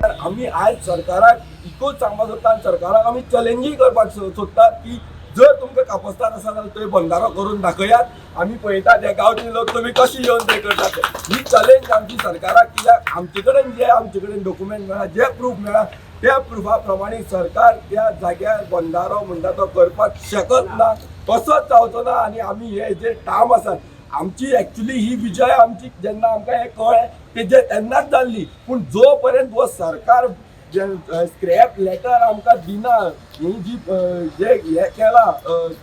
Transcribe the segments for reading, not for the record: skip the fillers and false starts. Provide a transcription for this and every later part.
आमी आयज सरकाराक एकूच सांगपाक सोदता आनी सरकाराक आमी चॅलेंजूय करपाक सोदतात की जर तुमकां कापस्तार आसा जाल्यार थंय बंदारो करून दाखयात. आमी पळयतात हे गांवचे लोक तुमी कशी येवन ते करतात ते. ही चॅलेंज आमची सरकाराक, कित्याक आमचे कडेन जे आमचे कडेन डॉक्युमेंट मेळ्ळा, जे प्रूफ मेळ्ळा, त्या प्रुफा प्रमाणे सरकार त्या जाग्यार बंदारो म्हणटा तो करपाक शकत ना, कसोच जावचो ना. आनी आमी हे जे ठाम आसात, आमची एक्चुली ही विजय आमची जेन्ना आमकां हें कळ्ळें तेजे तेन्नाच जाल्ली. पूण जो पर्यंत हो सरकार जे स्क्रॅप लेटर आमकां दिना, ही जी जे हे केला,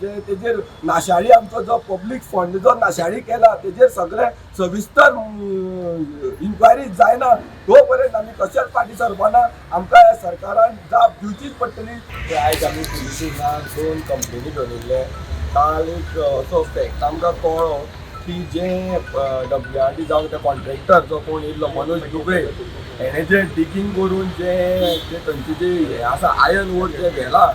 जे तेजेर नाशाडी, आमचो जो पब्लीक फंड जो नाशाडी केला, तेजेर सगळे सविस्तर इन्क्वायरी जायना तो पर्यंत आमी कशेंच फाटीं सरपाना. आमकां ह्या सरकारान जाप दिवचीच पडटली. ते आयज आमी पुलीस स्टेशनार दोन कंप्लेनी घेवन येयल्ले. काल एक असो फॅक्ट आमकां कळ्ळो की जे डब्ल्यू आर डी जावं ते कॉन्ट्रॅक्टर जो कोण येयल्लो मनोज दुबे, हेणें जे डिगींग करून जे जे थंयचे जे हे आसा, आयर्न ओर जे व्हेला,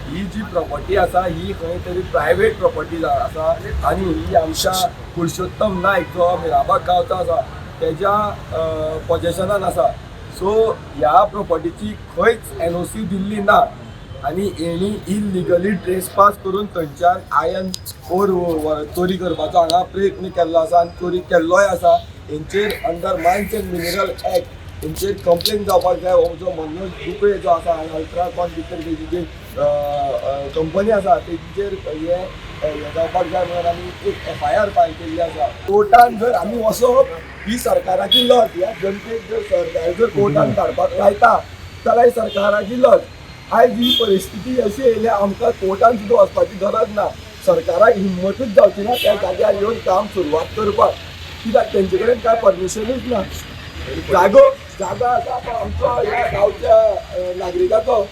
ही जी प्रॉपर्टी आसा ही खंय तरी प्रायवेट प्रॉपर्टी आसा आनी ही आमच्या पुरुषोत्तम नायक जो मिराबाग गांवचो आसा तेज्या पॉजेशनान आसा. सो ह्या प्रॉपर्टीची खंयच एनओसी दिल्ली ना आनी हेणी इलिगली ट्रेसपास करून थंयच्यान आयर्न ओर चोरी करपाचो हांगा प्रयत्न केल्लो आसा आनी चोरी केल्लोय आसा. हेंचेर under Mines and Mineral Act हेंचेर कंप्लेन जावपाक जाय. हो जो मनोज दुबे जो आसा आनी अल्ट्राकॉन भितर तेजी जी कंपनी आसा तेजेर हे हे जावपाक जाय म्हणून आमी एक एफआयआर फायल केल्ली आसा. कोर्टान जर आमी वचप ही सरकाराची लज. ह्या जनतेक जर सरकार जर कोर्टान धाडपाक लायता जाल्यार ही सरकाराची लज. आयज ही परिस्थिती अशी येयल्या, आमकां कोर्टान सुद्दां वचपाची गरज ना. सरकाराक हिंमतूच जावची ना त्या जाग्यार येवन काम सुरवात करपाक, कित्याक तेंचे कडेन कांय परमिशनूच ना. जागो जागा आसा पण आमचो ह्या गांवच्या नागरिकाचो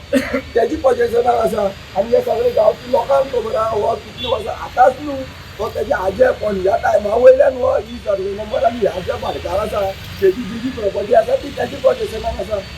तेजी पॉजेशनाक आसा आनी हे सगळे गांवच्या लोकांक खबर आहा. हो कितली वर्सां आतांच न्हू, तो तेज्या आजे पणज्या टायमा वयल्यान हो ही सर्वे नंबर आनी ह्या ज्या भाटकार आसा तेजी जी जी प्रॉपर्टी आसा ती तेजी पॉजेशनाक आसा.